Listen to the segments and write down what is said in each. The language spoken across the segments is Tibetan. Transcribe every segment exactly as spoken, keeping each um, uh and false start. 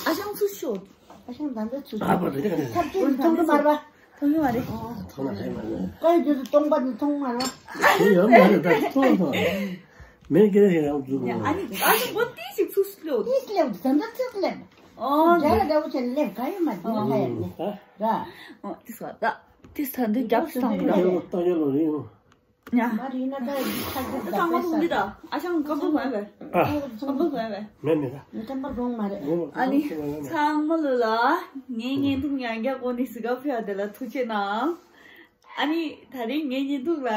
ཨ་ཞང་ཚུར་ཤོག་ཨ་ཞང་ད་ལྟ་ཚུར་ཤོག་ཨ་ཕ་དེ་ག་ནས། ཐབས་ཅིག་མཐོང་གི་མ་རེད་པ། མཐོང་གི་མ་རེད། མཐོང་ན་ཧེ་མ་རེད། ཀ་ཡི་དུས་སུ་སྟོང་པ་ནི་མཐོང་མ་རེད་པ། དེ་ཡོད་མ་རེད། ད་མཐོང་མཐོང་། མེད་སྐད་ཆ་ཞིག་ཡང་འཛུགས་ཡ། ཨ་ནི་ཨ་ཞང་པོ་ཏི་ཞིག་ཚུར་སླེབས། ཏི་སླེབས་ད་ལྟ་ཚུར་སླེབས། ཨོ། འདྲ་ལ་འདྲ་བོ་བྱས་ནས་སླེབས་ག་ཡོད་མ་རེད། ང་ཧ་ཡ་ནས་ར། ཨོ་ཏི་སོ་ད་ཏི་ས་འདི་རྒྱབ་སྟངས་ད་ཡོད་ལོ་རེད། ཡ། མ་རེད་ན་ད་ཡི་ཁ་རྒྱབ་ད་ཚང་མ་ལྷུང་གི་ད། ཨ་ཞང་སྐམ་པོ་གོན་པས། ཨ། སྐམ་པོ་གོན་པས། མེད་མེད་ད། ནི་སྐམ་པོ་གོན་མ་རེད། ཨ་ནི་ཚང་མ་ལོ་ལ་ངའི་བརྙན་ཐུང་ཡང་བསྐྱར་བཀོད་ནས་གཟིགས་ག་ཕེབས་པ་དེ་ལ་ཐུགས་རྗེ་གནང་། ཨ་ནི་ད་རིང་ངའི་བརྙན་ཐུང་ལ་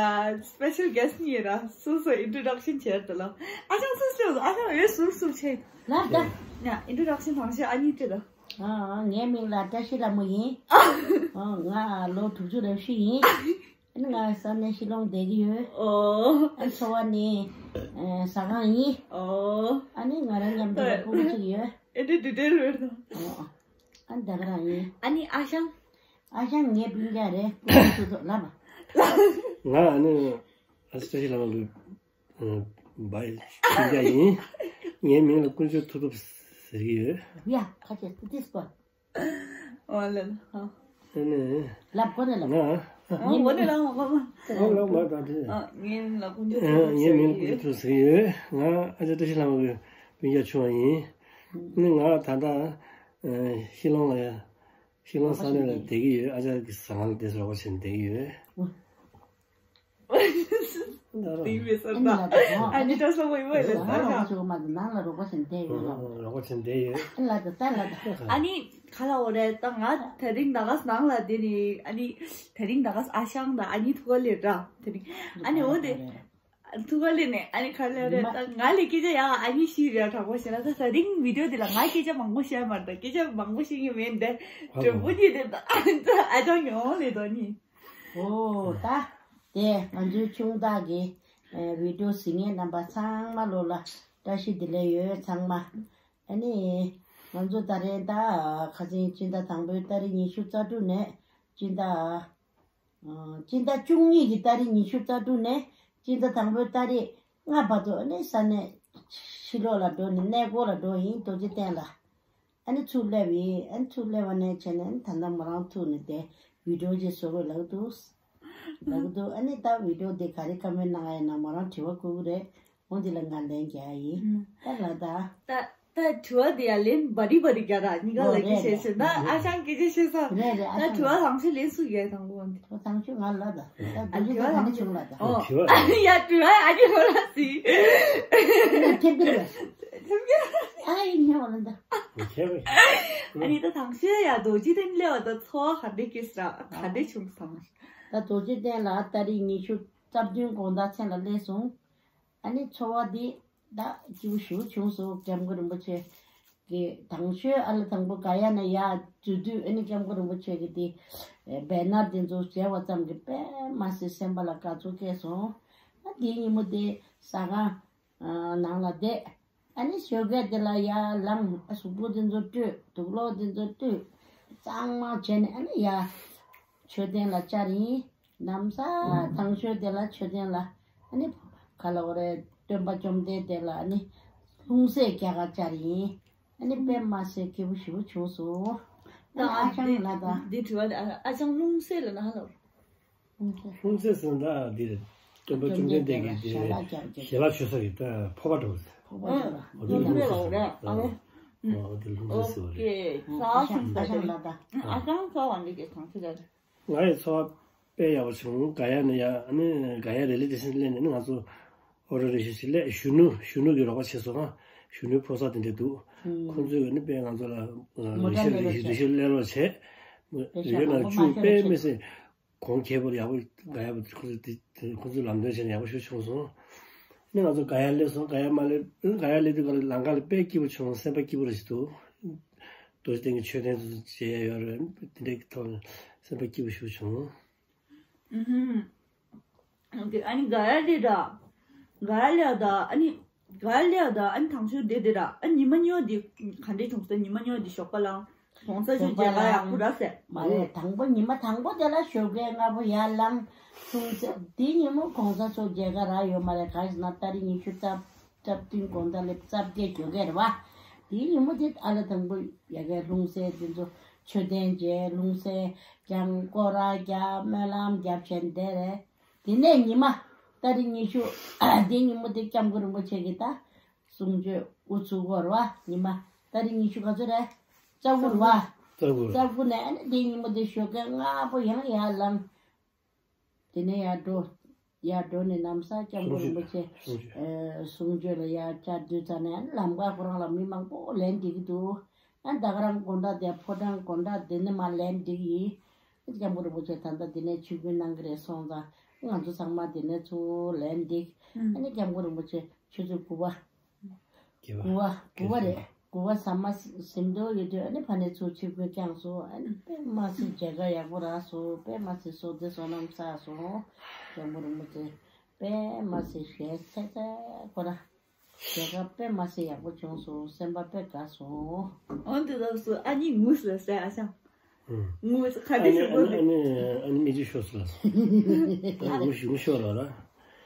སི་པེ་ཤལ་གྷེ་སི་ཊི་གཉིས་ར་སོ་སོ་ཨིན་ཊྲོ་ཌག་ཤན་བྱས་ད་ལ། ཨ་ཞང་སུ་སུ་ཨ་ཞང་འོས་སུ་སུ་བྱས། ལབ་ད། ཡ་ཨིན་ཊྲོ་ཌག་ཤན་ཐང་ཤེས་ཨ་ནི་བྲིས་ད། ཨ་ངའི་མིང་ལ་བཀྲ་ཤིས་ལྷ་མོ་ཡིན། ཨ་ང་ལོ་དྲུག་ཅུ་རེ་བཞི་ཡིན། ཨ་ནི་ང་ས་གནས་ཤི་ལོང་བསྡད་ཀྱི་ཡོད། ཨོ། ཨ་འཚོ་བ་ནི་ཨ་ཟ་ཁང་ཡིན། ཨོ། ཨ་ནི་ང་རང་མཉམ་དུ་ལ་སྤུ་གུ་གཅིག་ཡོད། ཨེ་འདྲ་འདི་འདྲ་རེད་དོ། ཨོ། ཨ་ནི་ད་ག་རང་ཡིན། ཨ་ནི་ཨ་ཞང་། ཨ་ཞང་ངའི་སྤུན་ཀྱག་རེད། སྤུན་ཀྱག་ཚོ་ཚོ་ལབ་པ། ང་ཨ་ནི་ཨ་སི་ཏྲ་ཤི་ལ་མ་གི་བའི་སྤུན་ཀྱག་ཡིན། ངའི་མིང་ལ་དཀོན་མཆོག་མཐུ་སྟོབས་ཟེར་གྱི་ཡོད། ཡ་ཁ་ཆེ་ཏི་ཏི་སྐོར། ཨོ་ལ་ལ་ཧ། ཨ་ནི། ལབ་གོ་ནས་ལབ། ང་། ཨོ་གོ་ནས་ལབ་མ་གོ་མ། ཨོ་ལབ་མ་ད་དེ། ཨ་ངའི་ལ་དཀོན་མཆོག་ཨ་ཐུགས་ངའི་མིང་ལ་དཀོན་མཆོག་ཐུགས་ཟེར་ཡོད། ང་ཨ་ཅག་བཀྲ་ཤིས་ལྷ་མོ་གི་སྤུན་ཀྱག་ཆུང་བ་ཡིན། ཨ་ནི་ང་ད་ལྟ་ཤི་ལོང་ལ་ཡ། ཤི་ལོང་ས་གནས་ལ་བསྡད་ཀྱི་ཡོད། ཨ་ཅག་གི་ཟ་ཁང་ལ་བསྡད་རོགས་པ་བྱས་ནས་བསྡད་ཀྱི་ཡོད། དེ་བས་སར་ད། ཨ་ནི་ད་ས་བོ་ཡོད་ལ་ས་ད། ནང་ལ་རོགས་པ་བྱས་ནས་བསྡད་ཡོད་ལ། རོགས་པ་བྱས་ནས་བསྡད་ཡོད། ཨ་ནི་ག་ལ་འོ་རེད་ད། ང་དེ་རིང་ད་ག་ནང་ལ་བསྡད་ནི། ཨ་ནི་དེ་རིང་ད་ག་ཨ་ཞང་དང་ཨ་ནི་ཐུག་ག་ལེ་ར། དེ་རིང་ཨ་ནི་འོ་དེ། ཐུག་ག་ལེ་ནས་ཨ་ནི་ག་ལེ་རེད་ད། ང་ལས་སྐད་ཆ་ཡག་ཨ་ནི་ཤི་རེད་དྲག་པོ་བཤད་ན། ད་ད་རིང་བི་ཌིའོ་དེ་ལ་ང་སྐད་ཆ་མང་པོ་བཤད་མ་རེད་ད། སྐད་ཆ་མང་པོ་བཤད་ཀྱི་མེད་འདི། དྲང་པོ་ཉིད་དེ་ད་ཨ་ཅང་ཉོང་ལེ་དོ་ནི། ཨོ་ད། དེ་ང་ཚོའི་ཆུང་བདག་གི་ཨ་བི་ཌིའོ་གཟིགས་མཁན་རྣམ་པ་ཚང་མ་ལོ་ལ་བཀྲ་ཤིས་བདེ་ལེགས་ཡོད་ཚང་མ། ཨ་ནི་ང་ཚོ་ད་རེས་ད་ཁ་སང་སྤྱི་ཟླ་དང་པོའི་ཏ་རིག་ཉི་ཤུ་རྩ་དྲུག་ནས་སྤྱི་ཟླ་ཨ་སྤྱི་ཟླ་བཅུ་གཉིས་ཀྱི་ཏ་རིག་ཉི་ཤུ་རྩ་དྲུག་ནས་སྤྱི་ཟླ་དང་པོའི་ཏ་རིག་ལྔ་བར་དུ་ཨ་ནི་ས་གནས་ཕྱི་ལོགས་ལ་འགྲོ་ནས་གནས་སྐོར་ལ་འགྲོ་ཡིན། རྡོ་རྗེ་གདན་ལ། ཨ་ནི་ཚུར་སླེབས་ཡིན། ཨ་ནི་ཚུར་སླེབས་པ་ནས་བྱས་ནས་ཨ་ནི་ད་ལྟ་མོ་རང་ཐུག་ནས་དེ་བི་ཌིའོ་ཅིག་བཟོ་དགོས་ལབ་འདུག་ལབ་འདུག་ཨ་ནི་ད་བི་ཌིའོ་དེ་ག་རེ་ཀ་མེན་གནང་ཡ་ཡིན་ན་མོ་རང་དྲི་བ་བཀོད་ཀྱི་རེད། འོ་འདི་ལ་ང་ལན་རྒྱག་ཡ་ཡིན། ད་ལ་ད། ད་ད་དྲི་བ་དེ་ཡ་ལན་བ་རི་བ་རི་རྒྱག་ར། གཉིས་ཀ་ལ་སྐད་ཆ་བཤད་ན་ཨ་ཞང་སྐད་ཆ་བཤད་ས། རེད་རེད། ད་དྲི་བ་ལང་ཤོས་ལན་སུ་རྒྱག་དང་པོ་འདི། ད་ལང་ཤོས་ང་ལ་ད། ད་ཨ་དྲི་བ་ལང་ཤོས་ལ་ད། ཨོ། དྲི་བ་ཡ་དྲི་བ་ཨ་ཅེ་ཧོ་ལ་སི། ཐེབས་ཀྱི་རེད། ཐེབས་ཀྱི་རེད། ཨ་ཡིན་ཉོ་ལ་ད། ཨ་ནི་ད་དང་ཤོས་ཡ་རྡོ་རྗེ་གདན་སླེབས་པ་ད་ཚོར་བ་ག་འདྲ་སྐྱེས་སོང་། ག་འདྲ་བྱུང་སོང་། ད་རྡོ་རྗེ་གདན་ལ་ཏ་རིག་ཉི་ཤུ་རྩ་བདུན་དགོང་དག་མཚན་ལ་སླེབས་སོང་། ཨ་ནི་ཚོར་བ་འདི་ད་སྐྱིད་པོ་ཞེ་པོ་བྱུང་སོང་། སྐྱབས་མགོན་རིན་པོ་ཆེ་གི་དང་ཤོས་ཨ་ལ་དང་པོ་ག་ཡ་ན་ཡ་འཛུལ་དུས་ཨ་ནི་སྐྱབས་མགོན་རིན་པོ་ཆེ་གི་དེ་བེ་ནར་དེ་ཚོ་མཇལ་བ་ཙམ་གྱིས་དཔེ་མ་སྲིད་སེམས་པ་ལ་དགའ་ཚོར་སྐྱེས་སོང་། ཨ་དེའི་ཉིན་མོ་དེ་ཟ་ཁང་ནང་ལ་བསྡད། ཨ་ནི་ཞོགས་ཀས་དེ་ལ་ཡར་ལངས། ཨ་གཟུགས་པོ་དེ་ཚོ་བཀྲུས། དུག་ལོག་དེ་ཚོ་བཀྲུས། གཙང་མ་བྱས་ནས་ཨ་ནི་ཡར་མཆོད་རྟེན་ལ་བཅར་ཡིན། ནམ་ཟླ་དང་ཤོས་དེ་ལ་མཆོད་རྟེན་ལ་ཨ་ནི་ག་ལ་འོ་རེད། སྟོན་པ་བཅོམ་ལྡན་འདས་ལ་ཨ་ནི་ལྷུང་བཟེད་རྒྱག་ག་བཅར་ཡིན། ཨ་ནི་དཔེ་མ་སྲིད་སྐྱིད་པོ་ཞེ་པོ་བྱུང་སོང་། ཨ་ནི་ཨ་ཞང་ལ་ད། འདི་དྲི་བ་ཨ་ཞང་ལྷུང་བཟེད་ལ་ན་ཧ་ལོ། ལྷུང་བཟེད་ཟེར་ན་ད་འདིར་སྟོན་པ་བཅོམ་ལྡན་འདས་ཀྱིས་འདིར་ཞལ་ལག་མཆོད་ས་གི་ད་ཕོར་པ་འདྲ་བོ་ཟེར། ཕོར་པ་འདྲ་བོ། འོ་དེ་ལྷུང་བཟེད་ཟེར། ཨ་ནི་འོ་དེ་ལྷུང་བཟེད་ཟེར་བ་རེད། ཨ་ཞང་ལ་ད། ཨ་ཞང་ཚོར་བ་འདི་གས་གང་ཚོད་རེད། ང་ཡི་ཚོར་བ་དཔེ་ཡག་པོ་བྱུང་། ག་ཡ་ན་ཡ་ཨ་ནི་ག་ཡ་རེ་ལི་ཊེ་ཤན་སླེབས་ནས་ཨ་ནི་ང་ཚོ་ཨོ་རོ་རེ་ཞིག་ཞིག་སླེབས། གཞོན་ནུ་གཞོན་ནུ་གི་རོགས་པ་བྱས་སོང་། ཨ་གཞོན་ནུའི་ཕོ་གསར་དེ་འདྲས་འདུག་ཁོང་ཚོས་ཨ་ནི་དཔེ་ང་ཚོ་ལ་རེ་ཞིག་རེ་ཞིག་རེ་ཞིག་སླེབས་རོགས་བྱས། རེ་ཞིག་ན་བཅུ་དཔེ་མི་སྲིད། གོང་ཁེ་པོ་ཡག་པོ་ག་ཡ་པོ་ཁོ་ཚོ་དེ་ཁོ་ཚོའི་ལམ་སྟོན་བྱས་ནས་ཡག་པོ་ཞིག་བྱུང་སོང་། ཨ་ནི་ང་ཚོ་ག་ཡ་སླེབས་སོང་། ག་ཡ་མ་སླེབས། ག་ཡ་སླེབས་དུས་ག་ལ་ལམ་ཁ་ལ་དཔེ་སྐྱིད་པོ་བྱུང་། སེམས་པ་སྐྱིད་པོ་རེ་ཞིག་འདུག་རྡོ་རྗེ་གདན་གྱི་མཆོད་རྟེན་དེ་ཚོ་མཇལ་ཡ་ཡོད་རེད། དེ་འདྲའི་ཐོག་ནས་སེམས་པ་སྐྱིད་པོ་ཞིག་བྱུང་། ཨུ་ཧུམ། ཨོ་ཀེ། ཨ་ནི་ག་ཡ་སླེབས་ད། ག་ཡ་སླེབས་ད། ཨ་ནི་ག་ཡ་སླེབས་ད། ཨ་ནི་དང་ཤོས་དེ་དེ་ར། ཨ་ཉི་མ་གཉིས་པ་དེ་ག་འདྲས་བྱུང་སོང་། ཉི་མ་གཉིས་པ་དེ་ཞོགས་པ་ལ། གོང་ས་མཆོག་མཇལ་ཁ་ཡག་པོ་ར་ཟེར། མ་རེད། དང་པོ་ཉི་མ་དང་པོ་དེ་ལ་ཞོགས་ཀས་སྔ་པོ་ཡར་ལངས་བྱུང་ཚེ། དེ་ཉིན་མོ་གོང་ས་མཆོག་མཇལ་ཁ་རག་ཡོད་མ་རེད། ག་ཡིན་ཟེར་ན་ཏ་རིག་ཉི་ཤུ་རྩ་རྩ་བདུན་དགོང་དག་ལ་རྩ་བརྒྱད་ཞོགས་ཀས་རེད་བ། དེའི་ཉིན་མོ་དེ་ཨ་ལ་དང་པོ་ཡ་གའི་ལྷུང་བཟེད་དེ་ཚོ་མཆོད་རྟེན་མཇལ། ལྷུང་བཟེད་བརྐྱང་། སྐོར་ར་རྒྱབ། སྨོན་ལམ་རྒྱབ་བྱས་བསྡད་རེད། དེ་ནས་ཉི་མ་ཏ་རིག་ཉི་ཤུ། དེའི་ཉིན་མོ་དེ་སྐྱབས་མགོན་རིན་པོ་ཆེ་གིས་ད་གསུང་ཆོས་དབུ་ཚུགས་སྐོར་བ། ཉི་མ་ཏ་རིག་ཉི་ཤུ་ག་ཚོད་རེད། རྩ་དགུ་རེད་བ། རྩ་དགུ་རེད། རྩ་དགུ་ནས་ཨ་ནི་དེའི་ཉིན་མོ་དེ་ཞོགས་ཀས་སྔ་པོ་ཡང་ཡར་ལངས། དེ་ནས་ཡར་འགྲོ། ཡར་འགྲོ་ནས་ལམ་སང་སྐྱབས་མགོན་རིན་པོ་ཆེ་གསུང་ཆོས། ཨ། གསུང་ཆོས་ལ་ཡར་བཅར་དུས་ཙ་ནས་ལམ་ཁ་ཁོ་རང་ལ་མི་མང་པོ་ལན་འགྲིག་གི་འདུག་ཨ། ད་ག་རང་དགོང་དག་དེ་ཕོ་བྲང་དགོང་དག་དེ་ནས་མར་ལན་འགྲིག་ཡིན། སྐྱབས་མགོན་རིན་པོ་ཆེ་ད་ལྟ་དེ་ནས་ཆིབས་བསྒྱུར་གནང་གི་རེད་སོང་ཙང་ང་ཚོ་ཚང་མ་དེ་ནས་ཚུར་ལན་འགྲིག་ཨ་ནི་སྐྱབས་མགོན་རིན་པོ་ཆེ་ཆུ་ཚོད་དགུ་པ། དགུ་པ། དགུ་པ་རེད། དགུ་པ་ཟ་མ་ཟིན་འདུག་ཡོད་དུས་ཨ་ནི་ཕ་ནས་ཚུར་ཆིབས་བསྒྱུར་བསྐྱངས་སོང་། ཨ་ནི་དཔེ་མ་སྲིད་མཇལ་ཁ་ཡག་པོ་རག་སོང་། དཔེ་མ་སྲིད་བསོད་བདེ་བསོད་ནམས་བསགས་སོང་། སྐྱབས་མགོན་རིན་པོ་ཆེ་དཔེ་མ་སྲིད་ཞལ་ཚེ་ཚེ་ཁོ་ར། མཇལ་ཁ་དཔེ་མ་སྲིད་ཡག་པོ་བྱུང་སོང་། སེམས་པ་དཔེ་དགའ་སོང་། འོན་ཏེ་ལགས་སོ་ཨ་ནི་ངུས་ལ་ཟེར་ཨ་ཞང་། ངུ་ཁ་ཨ་ཏི་ནི་ཞུ་ཨ་གོ་ནི་ཨ་ནི་ཨ་ནི་མི་ཅི་ཤོ་སི་ལ་ངུ་ཤི་ངུ་ཤོ་ལ་ར།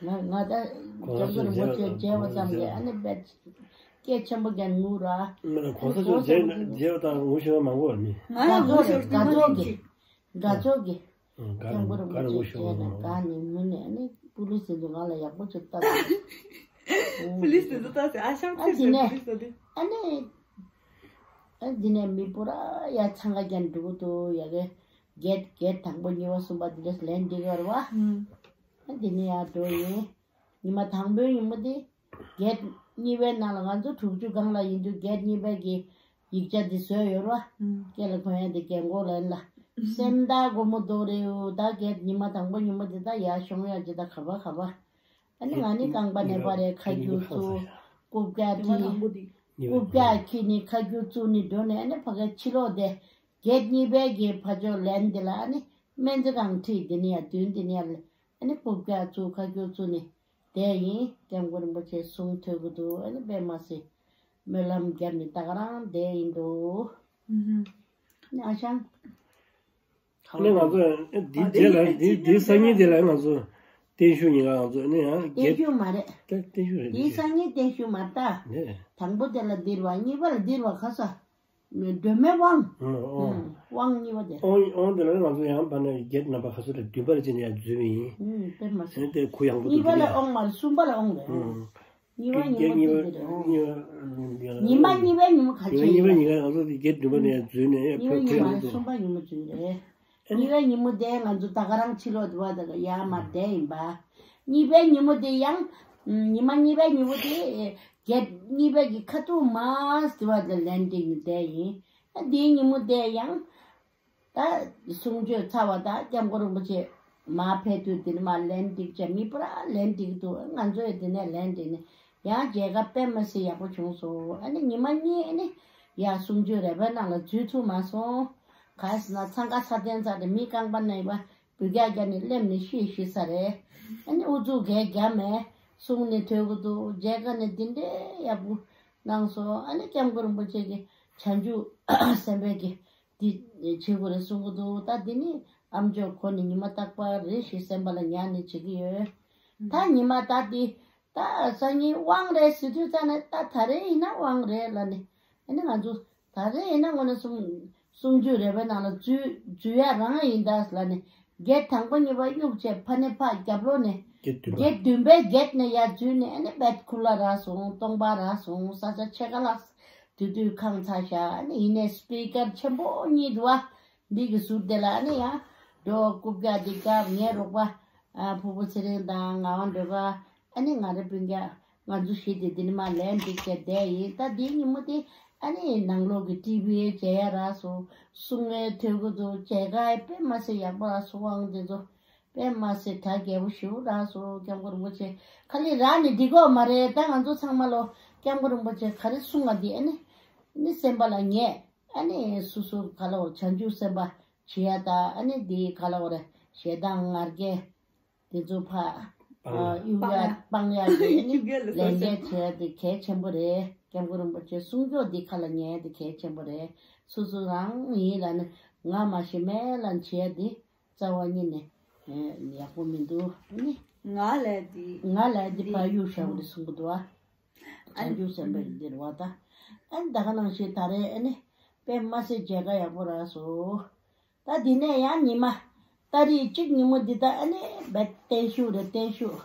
ང་ང་ད་གོང་ས་ལྕམ་མགོན་རིན་པོ་ཆེ་མཇལ་བ་ཙམ་གྱིས་ཨ་ནི་དཔེ་སྐད་ཆེན་པོ་རྒྱག་ངུ་ར། མི་ལ་གོང་ས་མཇལ་མཇལ་བ་དང་ངུ་ཤི་བ་མང་པོ་བ་མི། ང་ཡང་ངུ་ཤོར་དགའ་ཚོར་གྱི་དགའ་ཚོར་གྱི་སྐྱབས་མགོན་རིན་པོ་ཆེ་མཇལ་ན་དགའ་ནི་ངུ་ནི་ཨ་ནི་པུ་ལི་སི་འདུག་ང་ལ་ཡག་པོ་ཅིག་ལྟ་དང་། པུ་ལི་སི་འདུག་ལྟ་ཟེར་ཨ་ཤང་ཨ་ཚེ་དེ་ཟེར་ནས་པུ་ལི་སི་འདུག་ཨ་ནི། ཨ་འདི་ནས་མི་པུ་ར་ཡ་འཚང་ཁ་རྒྱན་འགྲོ་གི་འདུག་ཡ་གི་གེད་གེད་དང་པོ་གཉིས་པ་གསུམ་པ་འདི་འདྲས་ལན་འགྲིག་གི་རེད་བ། ཨ་འདི་ནས་ཡར་འགྲོ་ཡིན། ཉི་མ་དང་པོའི་ཉིན་མོ་དེ་གེད་གཉིས་པའི་ནང་ལ་ང་ཚོ་དྲུག་ཅུ་སྒང་ལ་ཡིན་དུས་གེད་གཉིས་པའི་གི་ཡིག་ཆ་འདི་བཟོས་ཡོད་རེད་བ། སྐེ་ལ་གོན་ཡ་འདི་རྒན་གོག་ལན་ལ། སེམས་ད་སྒོར་མོ་རྡོག་རེའུ་ད་གེད་ཉི་མ་དང་པོ་ཉིན་མོ་དེ་ད་ཡར་ཤོང་ཡ་ཇི་ད་ག་བ་ག་བ། ཨ་ནི་ང་ནི་རྐང་པ་ནས་པ་རེད། ཁ་རྒྱུག་བཙུགས། རྐུབ་བཀྱག་ཁྱེར། རྐུབ་བཀྱག་ཁྱེར་ནི་ཁ་རྒྱུག་བཙུགས་ནི་འགྲོ་ནས་ཨ་ནི་ཕ་གའི་ཕྱི་ལོགས་དེ་གེད་གཉིས་པའི་གི་ཕ་ཕྱོགས་ལན་འདི་ལ་ཨ་ནི་སྨན་རྩིས་ཁང་ཁྲིད་འདི་ནི་ཡ་མདུན་འདི་ནི་ཡ་ཨ་ནི་རྐུབ་བཀྱག་བཙུགས་ཁ་རྒྱུག་བཙུགས་ནི་བསྡད་ཡིན། སྐྱབས་མགོན་རིན་པོ་ཆེ་གསུང་ཐོས་གི་འདུག་ཨ་ནི་དཔེ་མ་སྲིད་སྨོན་ལམ་བརྒྱབ་ནི་ད་ག་རང་བསྡད་ཡིན་འདུག་ཨ་ནི་ཨ་ཞང་། ཨ་ནི་ང་ཚོ་འདི་རྗེས་ལ་འདི་འདི་སང་ཉིན་དེ་ལ་ང་ཚོ་བརྟན་བཞུགས་ཉིན་ང་ཚོ་ནི་ཡང་བརྟན་བཞུགས་མ་རེད། བརྟན་བརྟན་བཞུགས་རེད། འདི་སང་ཉིན་བརྟན་བཞུགས་མ་རེད་ད། ནས་དང་པོ་དེ་ལ་ལྡིར་བ་གཉིས་པ་ལ་ལྡིར་བ་ག་ས། སྒྲོལ་མའི་དབང་། ཨོང་། དབང་གཉིས་པ་དེ། དབང་དབང་དེ་ལ་ང་ཚོ་ཡང་བར་ན་བརྒྱད་རྣམ་པ་ག་ཚོད་རེད་བདུན་པ་ལ་ཅི་ནས་ཡང་འཛུལ་བ་ཡིན། ཨུམ་དཔེ་མ་སྲིད། དེ་གུ་ཡངས་པོ་གཉིས་པ་ལ་དབང་མ་རེད་གསུམ་པ་ལ་དབང་རེད། ཨུམ། གཉིས་པ་ཉིན་མོ་དེ་དེ་རེད། ཉི་མ་གཉིས་པའི་ཉིན་མོ་ག་ཚོད་ཡིན་ལ། ཉི་མ་གཉིས་པའི་ཉིན་མོ་ང་ཚོ་དེ་བརྒྱད་བདུན་པ་ནས་ཡང་འཛུལ་ནས་ཉི་མ་གཉིས་མ་གསུམ་པ་ཉིན་མོ་འཛུལ་རེད། ཉི་མ་གཉིས་པའི་ཉིན་མོ་དེ་ང་ཚོ་ད་ག་རང་ཕྱི་ལོགས་དུ་བ་ད་ག་ཡར་མར་བསྡད་ཡིན་པ། གཉིས་པའི་ཉིན་མོ་དེ་ཡང་ཉི་མ་གཉིས་པའི་ཉིན་མོ་དེ་བརྒྱད་གཉིས་པའི་གི་ཁ་ཐུག་མར་དུ་བ་ད་ལན་འགྲིག་ནས་བསྡད་ཡིན། ད་དེའི་ཉིན་མོ་དེ་ཡང་། ད་གསུང་ཆོས་ཚར་བ་དང་སྐྱབས་མགོན་རིན་པོ་ཆེ་མར་ཕེབས་དུས་དེ་ནི་མར་ལན་འགྲིག་བྱས་མི་པུ་ར་ལན་འགྲིག་འདུག་ང་ཚོས་དེ་ནས་ལན་འགྲིག་ནས་ཡང་མཇལ་ཁ་དཔེ་མ་སྲིད་ཡག་པོ་བྱུང་སོང་། ཨ་ནི་ཉི་མ་གཉིས་ཨ་ནི་ཡར་གསུང་ཆོས་རེ་བའི་ནང་ལ་འཛུལ་ཐུབ་མ་སོང་། ག་རེ་ཟེར་ན་འཚང་ཁ་ཚ་ཐན་ཚ་རེད། མི་རྐང་པ་ན་ཡི་བ་བུ་རྒྱག་རྒྱག་ནས་སླེབས་ནས་ཤི་ཤི་ས་རེད། ཨ་ནི་ཨུ་ཚུགས་གས་རྒྱག་མེད། གསུང་ནས་ཐོས་གི་འདུག་མཇལ་ཁ་ནས་འདི་འདྲའི་ཡག་པོ་གནང་སོང་། ཨ་ནི་སྐྱབས་མགོན་རིན་པོ་ཆེ་གི་བྱང་ཆུབ་སེམས་དཔའི་གི་འདི་བྱེད་དགོས་རེད་གསུང་གི་འདུག་ད་འདི་ནི་ཨ་མཆོག་ཁོ་ནི་ཉི་མ་རྟག་པར་རེ་ཞིག་སེམས་པ་ལ་ཉར་ནས་བྱེད་ཀྱི་ཡོད། ད་ཉི་མ་ད་འདི་ད་སང་ཉིན་དབང་རེད་ཟེར་དུས་ཙ་ནས་ད་ད་རེས་ཡིན་ན་དབང་རེད་ལབ་ནས་ཨ་ནི་ང་ཚོ་ད་རེས་ཡིན་ན་དངོས་གནས་གསུང་གསུང་ཆོས་རེ་བའི་ནང་ལ་འཛུལ་འཛུལ་ཡ་རང་ཡིན་ད་ལབ་ནས་བརྒྱད་དང་པོ་གཉིས་པ་གཡུག་བྱས་ཕ་ནས་ཕ་རྒྱབ་ལོག་ནས་བརྒྱད་བདུན་པ་བརྒྱད་བདུན་པའི་བརྒྱད་ནས་ཡར་འཛུལ་ནས་ཨ་ནི་བེད་ཁུ་ལ་རག་སོང་སྟོང་པ་རག་སོང་ས་ཆ་ཕྱེད་ཀ་ལ། དེ་དུས་ཁང་ཚ་ཤག་ཨ་ནི་ཡིན་ནའི་སི་པི་ཀར་ཆེན་པོ་གཉིས་འདུག་བ། འདི་གི་ཟུར་དེ་ལ་ཨ་ནི་ཡང་འགྲོ་རྐུབ་བཀྱག་འདི་བཀྱག་ངའི་རོགས་པ་ཕུར་བུ་ཚེ་རིང་དང་ངག་དབང་སྒྲོལ་དཀར་ཨ་ནི་ང་རེ་སྤུན་ཀྱག་ང་ཚོ་བཞི་དེ་འདི་ནི་མ་ལན་འགྲིག་བྱས་བསྡད་ཡིན། ད་འདིའི་ཉིན་མོ་དེ་ཨ་ནི་ནང་ལོགས་ཀྱི་ཀྲི་བི་མཇལ་ཡ་རག་སོང་། གསུང་ངའི་ཐོས་གོ་ཚོ་མཇལ་ཁ་དཔེ་མ་སྲིད་ཡག་པོ་རག་སོང་། དབང་དེ་ཚོ་དཔེ་མ་སྲིད་གྲ་རྒྱས་པོ་ཞེ་པོ་རག་སོང་། སྐྱབས་མགོན་རིན་པོ་ཆེ་ཁ་ལི་རག་ནི་འགྲིག་གོ་མ་རེད། ད་ང་ཚོ་ཚང་མ་ལོ་སྐྱབས་མགོན་རིན་པོ་ཆེ་ག་རེ་གསུང་ང་འདི་ཨ་ནི་ནི་སེམས་པ་ལ་ངེས། ཨ་ནི་སོ་སོ་ག་ལ་བོ་བྱང་ཆུབ་སེམས་དཔའ་བྱེད་ཡ་ད་ཨ་ནི་འདི་ག་ལ་བོ་རེད་ཞེ་སྡང་ང་རྒྱལ། དེ་ཚོ་ཕ། ཨ་གཡུག་ཡ་སྤང་ཡ་དེ་ནི་གཡུག་ཡ་ལ་ལས་འགན་བྱེད་ཡ་དེ་གལ་ཆེན་པོ་རེད། སྐྱབས་མགོན་རིན་པོ་ཆེ་གསུང་ཆོས་འདི་ཁ་ལ་ཉན་ཡ་དེ་གལ་ཆེན་པོ་རེད། སོ་སོ་རང་ཡིན་ལ་ནི་ང་མ་ཤི་མེད་ལ་བྱེད་ཡ་དེ་རྩ་བ་ཉིད་ནས་ཡག་པོ་མི་འདུག་ནི། ང་ལས་དེ་ང་ལས་དེ་ཕ་གཡུག་བཞག་པ་རེད་གསུང་གི་འདུག་ཨ། ཨ་རྒྱུ་སེམས་པའི་འདིར་བ་ད། ཨ་ནི་ད་ག་ནང་བཞིན་ད་རེས་ཨ་ནི་དཔེ་མ་སྲིད་མཇལ་ཁ་ཡག་པོ་རག་སོང་། ད་འདི་ནས་ཡང་ཉི་མ་ཏ་རིག་གཅིག་ཉིན་མོ་འདི་ད་ཨ་ནི་བད་བརྟན་བཞུགས་རེད། བརྟན་བཞུགས།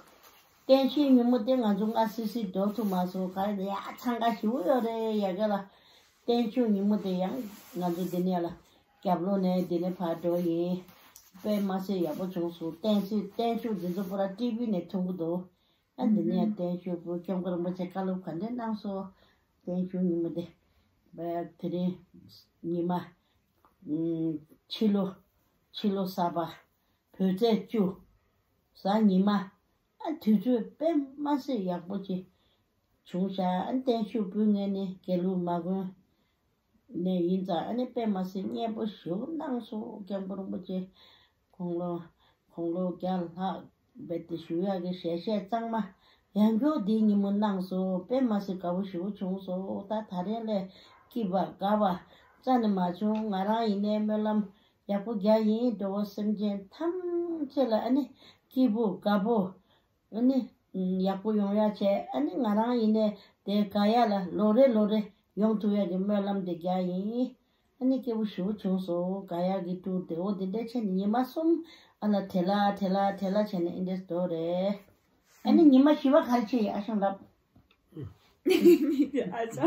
བརྟན་བཞུགས་ཉིན་མོ་དེ་ང་ཚོ་སྔ་སི་སི་འགྲོ་ཐུབ་མ་སོང་། ག་རེ་ཡ་འཚང་ཁ་ཞེ་པོ་ཡོད་རེད། ཡ་ག་ལ་བརྟན་བཞུགས་ཉིན་མོ་དེ་ཡང་ང་ཚོ་འདི་ནས་ལ་རྒྱབ་ལོགས་ནས་འདི་ནས་ཕར་འགྲོ་ཡིན། དཔེ་མ་སྲིད་ཡག་པོ་བྱུང་སོང་། བརྟན་བཞུགས་བརྟན་བཞུགས་འདི་ཚོ་པུ་ར་ཊི་ཝི་ནས་མཐོང་གི་འདུག་ཨ་འདི་ནས་བརྟན་བཞུགས་པུ་སྐྱབས་མགོན་རིན་པོ་ཆེ་བཀའ་སློབ་ག་འདྲས་གནང་སོང་། བརྟན་བཞུགས་ཉིན་མོ་དེ། བ་དེ་རིང་ཉི་མ། ཕྱི་ལོ། ཕྱི་ལོ་གསར་པ། བོད་ཚེས་བཅུ། གཟའ་ཉི་མ། ཨ་དུས་ཚོད་དཔེ་མ་སྲིད་ཡག་པོ་ཅིག་བྱུང་ཤག་ཨ་བརྟན་བཞུགས་སྤུན་ངེད་ནི་དགེ་ལུགས་མ་དགོན་ནས་ཡིན་ཙང་། ཨ་ནི་དཔེ་མ་སྲིད་མཉེས་པོ་ཞེ་པོ་གནང་སོང་། སྐྱབས་མགོན་རིན་པོ་ཆེ་དགུང་ལོ། དགུང་ལོ་བརྒྱ་ལྷག་རྦད་དེ་བཞུགས་ཡག་གི་ཞལ་བཞེས་གཙང་མ་ཡང་བསྐྱར་འདིའི་ཉིན་མོ་གནང་སོང་། དཔེ་མ་སྲིད་དགའ་པོ་ཞེ་པོ་བྱུང་སོང་། ད་ད་རེས་ལས་སྐྱིད་པ་དགའ་བ་རྩ་ནས་མ་བྱུང་། ང་རང་ཡིན་ནའི་སྨོན་ལམ་ཡག་པོ་རྒྱག་ཡིན། འགྲོ་བ་སེམས་ཅན་ཐམས་ཅད་ལ་ཨ་ནི་སྐྱིད་པོ་དགའ་པོ། ཨ་ནི་ཡག་པོ་ཡོང་ཡག་བྱས། ཨ་ནི་ང་རང་ཡིན་ནའི་དེ་དགའ་ཡག་ལ་ལོ་རེ་ལོ་རེ་ཡོང་ཐུབ་ཡག་གི་སྨོན་ལམ་དེ་རྒྱག་ཡིན། ཨ་ནི་སྐྱིད་པོ་ཞེ་པོ་བྱུང་སོང་། དགའ་ཡག་གི་ཊུར་དེ། འོ་དེ་འདྲ་བྱས་ནས་ཉི་མ་གསུམ་ཨ་ལ་དེ་ལ་དེ་ལ་དེ་ལ་བྱས་ནས་ཨེ་འདྲས་འགྲོ་རེད། ཨ་ནི་ཉི་མ་བཞི་པ་ག་རེ་བྱས་ཡིན། ཨ་ཞང་ལབ། ཨ་ཅག་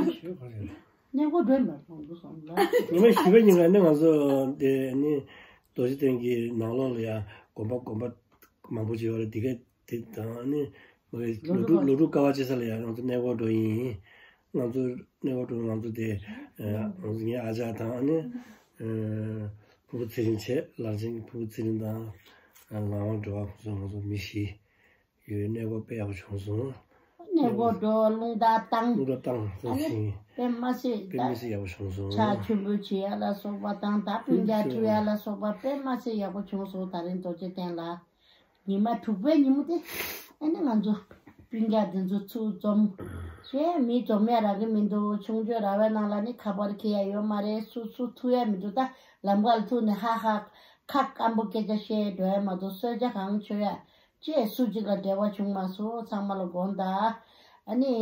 གནས་སྐོར་འགྲོ་མ་སོང་འདུག་སོང་ལ། ཉི་མ་བཞི་པ་ཉིན་ལ་ནི་ང་ཚོ་དེ་ནི་རྡོ་རྗེ་གདན་གྱི་ནང་ལོགས་ལ་ཡང་དགོན་པ་དགོན་པ་མང་པོ་ཅིག་ཡོད་རེད། དེ་ག་དེ་དང་ནི་མ་གི་ལོ་དྲུག་ལོ་དྲུག་དཀའ་བ་སྤྱད་ས་ལ་ཡང་ང་ཚོ་གནས་སྐོར་འགྲོ་ཡིན། ང་ཚོ་གནས་སྐོར་འགྲོ། ང་ཚོ་དེ་ང་ཚོ་ངའི་ཨ་ཅག་དང་ནི་ཕུར་བུ་ཚེ་རིང་བྱས། ལར་ཆེན་ཕུར་བུ་ཚེ་རིང་དང་ངག་དབང་སྒྲོལ་དབང་ཁོང་ཚོ་ང་ཚོ་མི་བཞི་ཡོད། གནས་སྐོར་དཔེ་ཡག་པོ་བྱུང་སོང་། གནས་སྐོར་འགྲོ། རླུང་རྟ་བཏང་། རླུང་རྟ་བཏང་། ཨ་ནི་དཔེ་མ་སྲིད་དཔེ་མི་སྲིད་ཡག་པོ་བྱུང་སོང་། ཕྱག་མཆོད་འབུལ་བྱེད་ཡ་ལ་སོགས་པ་དང་། ད་སྤུན་ཀྱག་ཐུག་ཡ་ལ་སོགས་པ་དཔེ་མ་སྲིད་ཡག་པོ་བྱུང་སོང་། ད་རིང་རྡོ་རྗེ་གདན་ལ་ཉི་མ་དྲུག་པའི་ཉིན་མོ་དེ། ཨ་ནི་ང་ཚོ་སྤུན་ཀྱག་དེ་ཚོ་ཚུར་འཛོམས་བྱས། མི་འཛོམས་ཡ་རག་གི་མི་འདུག་ཆུང་ཆུང་ར་བའི་ནང་ལ་ནི་ཁ་པར་འཁྱེར་ཡ་ཡོད་མ་རེད། སུ་སུ་ཐུག་ཡ་མི་འདུག་ད་ལམ་ཁ་ལ་ཐུག་ནས་ཧ་ཧ་ཁ་སྐམ་པོ་སྐད་ཆ་བཤད་འགྲོ་ཡ་མ་གཏོགས་གསོལ་ཇ་གང་མཆོད་ཡ་ཅེས་སུ་གཅིག་ལ་འབྲེལ་བ་བྱུང་མ་སོང་། ཚང་མ་ལ་དགོངས་དག་ཨ་ནི་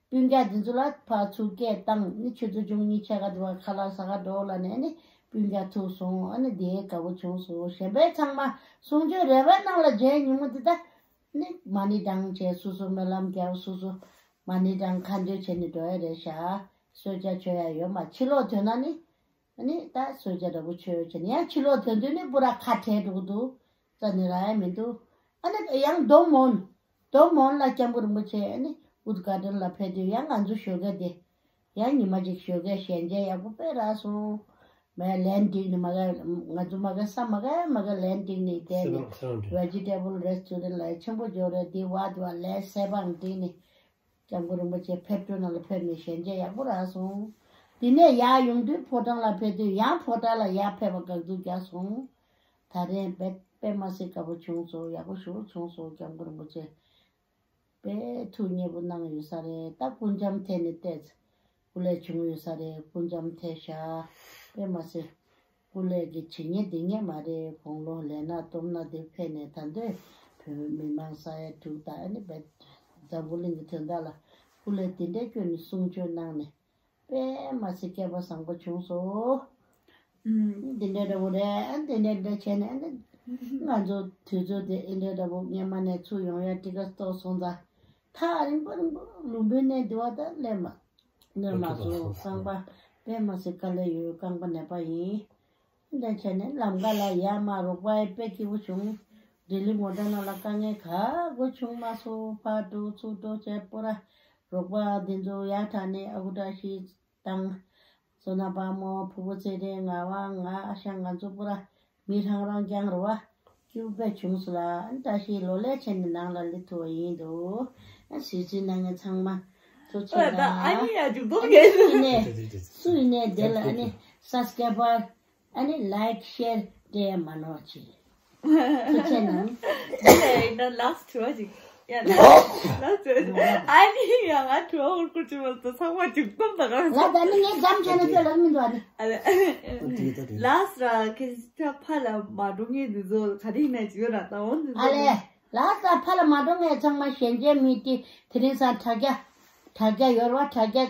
སྤུན་ཀྱག་འདི་ཚོ་ལ་ཕར་ཚུར་སྐད་བཏང་། ནི་ཆུ་ཚོད་བཅུ་གཉིས་ཕྱེད་ཀ་དེ་བར་ཁ་ལག་ཟ་ག་འགྲོ་ལབ་ནས་ནི་སྤུན་ཀྱག་ཐུག་སོང་། ཨ་ནི་དེ་དགའ་པོ་བྱུང་སོང་། གཞན་པའི་ཚང་མ་གསུང་ཆོས་རེ་བའི་ནང་ལ་མཇལ། ཉིན་མོ་འདི་ད་ནི་མ་ཎི་བགྲང་བྱས། སོ་སོ་སྨོན་ལམ་རྒྱབ། སོ་སོ་མ་ཎི་བགྲང་། ཁ་འདོན་བྱས་ནས་འགྲོ་ཡ་རེད་ཤག་གསོལ་ཇ་མཆོད་ཡ་ཡོད་མ། ཕྱི་ལོགས་ཐོན་ན་ནི། ཨ་ནི་ད་གསོལ་ཇ་འདྲ་པོ་མཆོད་བྱས་ནས་ཡང་ཕྱི་ལོགས་ཐོན་དུས་ནི་པུ་ར་ཁ་བྲལ་འགྲོ་གི་འདུག་རྩ་ནས་རག་ཡ་མི་འདུག་ཨ་ནི་ཡང་རྡོ་མོན། རྡོ་མོན་ལ་སྐྱབས་མགོན་རིན་པོ་ཆེ་ཨ་ནི་ཨུད་གྷ་ཌན་ལ་ཕེབས་དུས་ཡང་ང་ཚོ་ཞོགས་ཀས་དེ་ཡང་ཉི་མ་གཅིག་ཞོགས་ཀས་ཞལ་མཇལ་ཡག་པོ་དཔེ་རག་སོང་། མ་ལན་ཌིང་ནི་མ་ག་ང་ཚོ་མ་ག་ས་མ་ག་མ་ག་ལན་ཌིང་ནི་བསྡད་ནས་སེ་བ་རང་སེ་བ་རང་བི་ཇི་ཊེ་བལ་རེ་སི་ཊོ་རེན་ཊི་ལ་ཆེན་པོ་འབྱོར་རེད། དེ་བ་དེ་བ་ལན་སེ་བ་རང་ཌིང་ནི། སྐྱབས་མགོན་རིན་པོ་ཆེ་ཕེབས་འགྲོ་ནང་ལ་ཕེབས་ནས་ཞལ་མཇལ་ཡག་པོ་རག་སོང་། དེ་ནས་ཡར་ཡོང་དུས་ཕོ་བྲང་ལ་ཕེབས་དུས་ཡང་ཕོ་བྲང་ལ་ཡར་ཕེབས་པ་དགའ་སྡུག་རྒྱག་སོང་། ད་རེས་དཔེ་དཔེ་མ་སྲིད་དགའ་པོ་བྱུང་སོང་། ཡག་པོ་ཞེ་པོ་བྱུང་སོང་། སྐྱབས་མགོན་རིན་པོ་ཆེ་དཔེ་ཐུགས་མཉེས་པོ་གནང་ཡོད་ས་རེད། ད་སྐུ་འཆམ་ཐད་ནས་བལྟས་ཚེ་སྐུ་ལས་བྱུང་ཡོད་ས་རེད། སྐུ་འཆམ་ཐད་ཤག་དཔེ་མ་སྲིད། སྐུ་ལས་ཀྱི་བྱེད་ཉེས་འདི་ཉེས་མ་རེད། དགུང་ལོ་ལས་ན་སྟོབས་ན་འདི་ཕེབས་ནས་ད་འདོད་བོད་མི་མང་ས་ཡ་དྲུག་དང་ཨ་ནི་བེད་འཛམ་བུ་གླིང་གི་དོན་དག་ལ་སྐུ་ལས་འདི་འདྲས་བསྐྱོན་ནས་གསུང་ཆོས་གནང་ནས་དཔེ་མ་སྲིད་སྐལ་པ་བཟང་པོ་བྱུང་སོང་། འདི་འདྲས་འདྲ་བོ་རེད། ཨ་འདི་འདྲས་འདྲ་བྱས་ནས་ཨ་ནི་ང་ཚོ་དུས་ཚོད་དེ་ཨེ་འདྲས་འདྲ་བོ་སྔན་མ་ནས་ཚུར་ཡོང་ཡ་ཊི་ཀེ་ཊི་རྟོགས་སོང་ཙང་། ཐག་རིང་པོ་རིང་པོ་ལུང་པའི་གནས་འདི་བ་ད་སླེབས་མ། ནོར་མ་སོང་། རྐང་པ་དཔེ་མ་སྲིད་དཀའ་ལས་ཡོད། རྐང་པ་ནད་པ་ཡིན། འདི་བྱས་ནས་ལམ་ཁ་ལ་ཡར་མར་རོགས་པ་ཡི་དཔེ་སྐྱིད་པོ་བྱུང་། ལྡི་ལི་མོ་ཊ་ནང་ལ་དཀའ་ངལ་ག་གོ་བྱུང་མ་སོང་། ཕར་འགྲོ་ཚུར་འགྲོ་བྱས་པོ་ར་རོགས་པ་འདི་ཚོ་ཡར་དྲགས་ནས་ཨ་ཁུ་བཀྲ་ཤིས་དང་། བསོད་ནམས་དཔལ་མོ། ཕུར་བུ་ཚེ་རིང་། ངག་དབང་། ང་། ཨ་ཞང་། ང་ཚོ་པོ་ར་མི་རང་རང་རྐྱང་རེད་བ། སྐྱིད་པོ་དཔེ་བྱུང་སོང་ལ། ཨ་ནི་བཀྲ་ཤིས་ལོ་ལེགས་བྱས་ནས་ནང་ལ་སླེབས་ཐུབ་པ་ཡིན་འདུག་ཨ་གཟིགས་གཟིགས་གནང་མཁན་ཚང་མ་ཐུགས་རྗེ་ཆེ་ད། ཨ་ནི་ཡ་འཇུག་ཐུབ་མཁན་སུ་ཡིན་ནའི་སུ་ཡིན་ནའི་དེ་ལ་ཨ་ནི་སབ་སི་ཀ་རའེ་བར། ཨ་ནི་ལའེག་ཤེར་སྤྲད་མ་ནོར་ཅིག་ཐུགས་རྗེ་གནང་། ད་ལ་སི་ཊི་དྲི་བ་ཅིག་ཡ་ལ་སི་ཊི་དྲི་བ་ཅིག་ཨ་ནི་ཡ་ང་དྲི་བ་འུར་ཁུར་ཅིག་མ་གཏོགས་ཚང་མ་འཇུག་སྡོམ་དང་རང་ལ་ད་ནི་ངས་འགྲམ་བྱས་ན་ཁྱོད་ལབ་མི་འདུག་ཨ་ནི། ཨ་ལ་ལ་སི་ཊི་ར་ཁེ་ཕ་ལ་མ་འགྲོ་མཁན་འདི་ཚོ་ག་རེ་ཡིན་ན་ཅིག་ཡོད་ར། ད་འོ་འདི་ཨ་ཚོ་ལས་ལ་སི་ཊི་ཕ་ལ་མ་འགྲོ་མཁན་ཚང་མ་གཞན་རྒྱལ་མི་དེ་དེ་རིང་སང་དྲ་རྒྱ། དྲ་རྒྱ་ཡོད་ར་བ། དྲ་རྒྱ་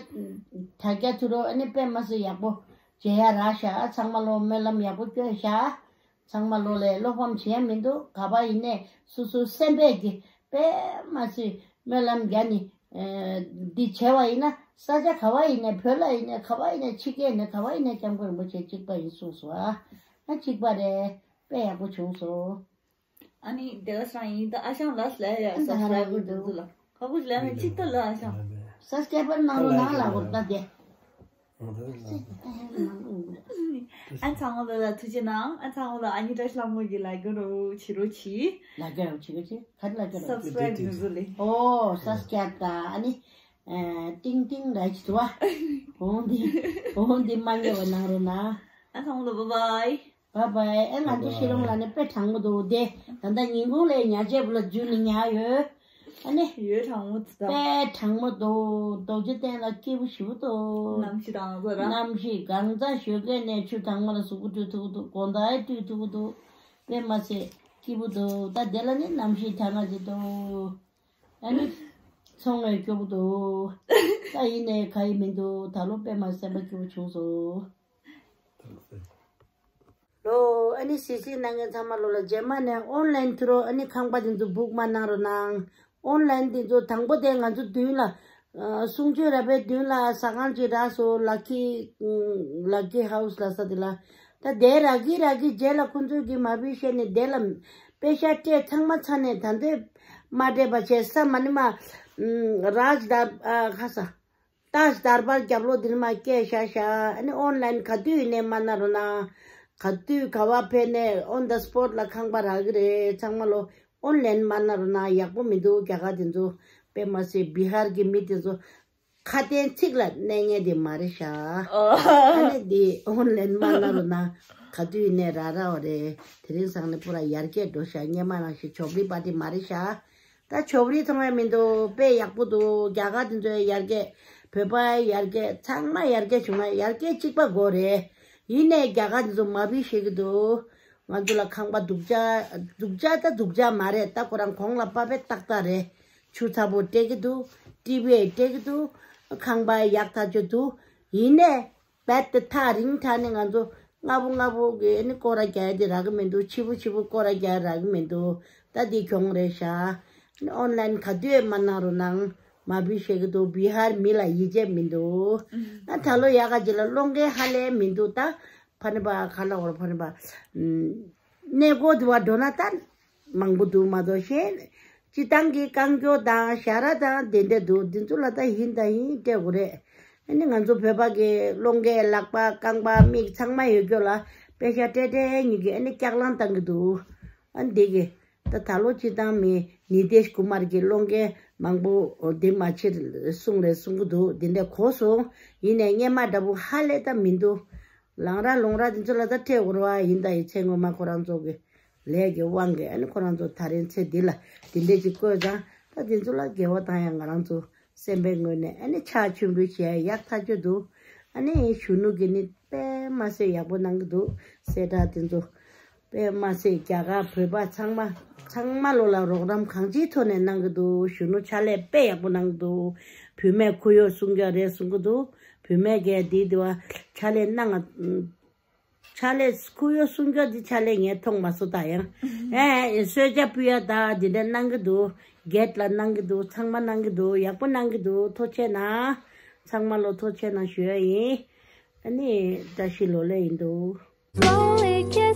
དྲ་རྒྱ་ཐུ་རོ་ཨ་ནི་དཔེ་མ་སྲིད་ཡག་པོ་མཇལ་ཡ་རག་ཤག་ཚང་མ་ལོ་སྨོན་ལམ་ཡག་པོ་སྐྱོན་ཤག་ཚང་མ་ལོ་ལས་བློ་ཕམ་བྱེད་ཡ་མི་འདུག་ག་པ་ཡིན་ནས་སོ་སོའི་སེམས་པས་ཀྱི་དཔེ་མ་སྲིད་སྨོན་ལམ་རྒྱག་ནི། འདི་བྱས་པ་ཡིན་ན་ས་ཆ་ག་བ་ཡིན་ནས་བོད་ལ་ཡིན་ནས་ག་བ་ཡིན་ནས་ཕྱི་རྒྱལ་ནས་ག་བ་ཡིན་ནས་སྐྱབས་མགོན་རིན་པོ་ཆེ་གཅིག་པ་ཡིན་གསུངས་སོ། ཨ་ཨ་གཅིག་པ་རེད། དཔེ་ཡག་པོ་བྱུང་སོང་། ཨ་ནི་དེ་ག་ཤང་ཡིན་ད་ཨ་ཤང་ལ་སླེབས་ཡ་ཨ་ད་ཧ་ར་སབ་སི་ཀ་རའིབ་གི་འདུག་འདུག་ལ། ཁ་ཁུ་ལ་ནི་གཅིག་ད་ལ་ཨ་ཤང་། ས་སྐྱ་པར་ནང་ལོ་ནང་ལ་འོར་ད་དེ། ཨ་ཚང་མ་ལ་ཐུགས་རྗེ་གནང་། ཨ་ཚང་མ་ལ་ཨ་ནི་བཀྲ་ཤིས་ལྷ་མོ་གི་ལ་རྒྱ་རོ་བྱི་རོ་བྱི། ལ་རྒྱ་རོ་བྱི་རོ་བྱི་ག་རེ་ལ་རྒྱ་རོ། སབ་སི་ཀ་རའིབ་འདུག་ལེ། ཨོ་ས་སྐྱ་ད་ཨ་ནི། ཏིང་ཏིང་ར་བྱི་དུ་བ། འོང་འདི་འོང་འདི་མ་ཉེ་བ་གནང་རོགས་གནང་། ཨ་ཚང་མ་ལ་བྷའི་བྷའི། བྷའི་བྷའི། ཨེ་ང་ཚོ་ཤི་ལོང་ལ་ནི་དཔེ་གྲང་མོ་འདུག་དེ་ད་ལྟ་ཉིན་གུང་ལས་ཉལ་ཆས་བུ་ལ་འཇུ་ནི་ཉལ་ཡོད། ཨ་ནི་ཡོད་གྲང་མོ་འདུག་ད། དཔེ་གྲང་མོ་འདུག་རྡོ་རྗེ་གདན་ལ་སྐྱིད་པོ་ཞེ་པོ་འདུག་གནམ་གཤིས་གྲང་མོ་ར། གནམ་གཤིས་གང་ཚ་ཞོགས་ཀས་ནས་ཆུ་གྲང་མོ་ལ་གཟུགས་པོ་བཀྲུས་ཐུབ་ཀྱི་འདུག་དགོང་དག་བཀྲུས་ཐུབ་ཀྱི་འདུག་དཔེ་མ་ཚད་སྐྱིད་པོ་འདུག་ད་དེ་ལ་ནི་གནམ་གཤིས་གྲང་ང་ཅིག་འདུག་ཨ་ནི། ཚོང་ལས་སྐྱོ་པོ་འདུག་ད་ཡིན་ནའི་ག་ཡི་མི་འདུག་ད་ལོ་དཔེ་མ་སེམས་པ་སྐྱིད་པོ་བྱུང་སོང་། ལོ། ཨ་ནི་སི་སི་ནང་གི་ཚང་མ་ལོ་ལ་རྗེས་མ་ནས་ཨོན་ལན་ཐུ་རོ་ཨ་ནི་ཁང་པ་དེ་ཚོ་བུག་མ་གནང་རོགས་གནང་། ཨོན་ལན་དེ་ཚོ་དང་པོ་དེ་ང་ཚོ་མདུན་ལ་ཨ་གསུང་ཆོས་ར་བའི་མདུན་ལ་ཟ་ཁང་ཅིག་རག་སོང་། ལ་ཀི་ལ་ཀི་ཧའུ་སི་ལ་ས་དེ་ལ། ད་དེ་རག་གི་རག་གི་རྗེས་ལ་ཁོང་ཚོས་གི་མ་བི་བཤད་ནས་དེ་ལ་པེ་ཤག་སྤྲད་ཚང་མ་ཚ་ནས་ད་འདོད་མ་སྤྲད་པ་བྱས་ས་མ་ནི་མ་རཱཇ་དར་ཨ་ཁ་ས་ཏཱཇ་དར་པར་རྒྱབ་ལོགས་དེ་ནི་མ་སྐད་ཤ་ཤ་ཨ་ནི་ཨོན་ལན་ག་དུས་ཡིན་ནས་མ་ན་རོ་ན། ག་དུས་ག་བ་ཕེ་ནས་on the spot ལ་ཁང་པ་རག་གི་རེད། ཚང་མ་ལོ་ཨོན་ལན་མ་ན་རོ་ན་ཡག་པོ་མི་འདུག་རྒྱ་གར་དེ་ཚོ་དཔེ་མ་སྲིད་བི་ཧར་གི་མི་དེ་ཚོ་ཁ་དན་ཚིག་ལ་གནས་ངེས་དེ་མ་རེད་ཤག་ཨ་ནི་དེ་ཨོན་ལན་མ་ན་རོ་ན་ག་དུས་ཡིན་ནས་ར་ར་བ་རེད། དེ་རིང་སང་ནས་པུ་ར་ཡར་རྒྱས་འགྲོ་ཤག་སྔོན་མ་ནང་བཞིན་ཆོབ་རི་པ་ཏི་མ་རེད་ཤག་ད་ཆོབ་རི་མཐོང་ཡ་མི་འདུག་དཔེ་ཡག་པོ་འདུག་རྒྱ་གར་དེ་ཚོ་ཡར་རྒྱས། བོད་པ་ཡར་རྒྱས། ཚང་མ་ཡར་རྒྱས་བྱུང་ན་ཡར་རྒྱས་གཅིག་པ་དགོས་རེད། ཡིན་ནས་རྒྱ་གར་དེ་ཚོ་མ་བི་ཤེས་ཀྱི་འདུག་ང་ཚོ་ལ་ཁང་པ་སྡུག་ཅག་སྡུག་ཅག་ད་སྡུག་ཅག་མ་རེད། ད་ཁོ་རང་གོང་ལ་པ་ཕེ་ཏག་ཏག་རེད། ཆུ་ཚ་པོ་སྤྲད་ཀྱི་འདུག་ཊི་ཝི་སྤྲད་ཀྱི་འདུག་ཁང་པ་ཡག་ཐག་ཆོད་འདུག་ཡིན་ནས། རྦད་དེ་ཐག་རིང་ཐག་ནས་ང་ཚོ་སྔ་པོ་སྔ་པོ་གི་ཨ་ནི་སྐོར་ར་རྒྱག་ཡ་དེ་རག་གི་མི་འདུག་ཕྱི་པོ་ཕྱི་པོ་སྐོར་ར་རྒྱག་ཡ་རག་གི་མི་འདུག་ད་འདི་གྱོང་རེད་ཤག་ཨོན་ལན་ག་དུས་མ་གནང་རོགས་གནང་། མ་བི་ཤེས་ཀྱི་འདུག་བི་ཧར་མི་ལ་ཡིད་ཆེས་མི་འདུག་ཨ་ད་ལོ་ཡག་ག་ཅིག་ལ་སློང་མཁན་ཧ་ལས་མི་འདུག་ད་ཕ་ནི་པ་ག་ལ་འོར་ཕ་ནི་པ་གནས་སྐོར་དུ་བ་འགྲོ་ན་ད། མང་པོ་འདུག་མ་གཏོགས་གཞན། སྤྱི་བཏང་གི་རྐང་མགྱོགས་དང་ཞ་ར་དང་དེ་འདྲ་འདུག་འདི་ཚོ་ལ་ད་ཡིན་ད་ཡིན་སྤྲད་དགོས་རེད། ཨ་ནི་ང་ཚོ་བོད་པ་གི་སློང་སྐད་ལག་པ་རྐང་པ་མིག་ཚང་མ་ཡོད་རྒྱུ་ལ་པེ་ཤ་སྤྲད་སྤྲད་ཉིད་ཀྱི་ཨ་ནི་སྐྱག་ལང་བཏང་གི་འདུག་ཨ་འདི་གི་ད་ད་ལོ་སྤྱི་བཏང་མི་ནི་ཏེཤ་ཀུ་མར་གི་སློང་སྐད་མང་པོ་འདི་མ་ཕྱིར་གསུང་རེད་གསུང་གི་འདུག་འདི་འདྲ་གོ་སོང་། ཡིན་ནའི་སྔོན་མ་འདྲ་པོ་ཧ་ལས་ད་མི་འདུག་ལང་ར་ལོང་ར་འདི་ཚོ་ལ་ད་སྤྲད་དགོས་རེད་བ། ཡིན་ད་ཡིན་ཚེ་སྔོན་མ་ཁོ་རང་ཚོ་གི་ལས་ཀྱི་དབང་གིས་ཨ་ནི་ཁོ་རང་ཚོ་ད་རིང་ཚེ་འདི་ལ་འདི་འདྲས་ཅིག་བཀོད་ཙང་ད་འདི་ཚོ་ལ་དགེ་བ་བཏང་ཡང་ང་རང་ཚོ་སེམས་པའི་ངོས་ནས་ཨ་ནི་ཕྱག་མཆོད་འབུལ་བྱེད་ཡག་ཐག་ཆོད་འདུག་ཨ་ནི་གཞོན་ནུ་གི་ནི་དཔེ་མ་སྲིད་ཡག་པོ་གནང་གི་འདུག་གསལ་བསྒྲགས་འདི་ཚོ་དཔེ་མ་སྲིད་རྒྱ་གར་བོད་པ་ཚང་མ་ཚང་མ་ལོ་ལ་རོགས་རམ་གང་ཅིའི་ཐོག་ནས་གནང་གི་འདུག་གཞོན་ནུ་ཕྱག་ལས་དཔེ་ཡག་པོ་གནང་གི་འདུག་བུད་མེད་ཁུར་གཡོག་སྲུང་སྐྱོབ་རེད་གསུང་གི་འདུག་བུད་མེད་གས་འདི་འདི་བ་ཕྱག་ལས་གནང་ང་། ཕྱག་ལས་ཁུར་གཡོག་སྲུང་སྐྱོབ་འདི་ཕྱག་ལས་ངས་མཐོང་མ་སོང་ད་ཡང་། ཨེ་གསོལ་ཇ་ཕུལ་ཡ་ད་འདི་འདྲ་གནང་གི་འདུག་གེད་ལ་གནང་གི་འདུག་ཚང་མ་གནང་གི་འདུག་ཡག་པོ་གནང་གི་འདུག་ཐུགས་རྗེ་གནང་། ཚང་མ་ལོ་ཐུགས་རྗེ་གནང་ཞུ་ཡ་ཡིན། ཨ་ནི་བཀྲ་ཤིས་ལོ་ལེགས་ཡིན་འདུག Slowly kiss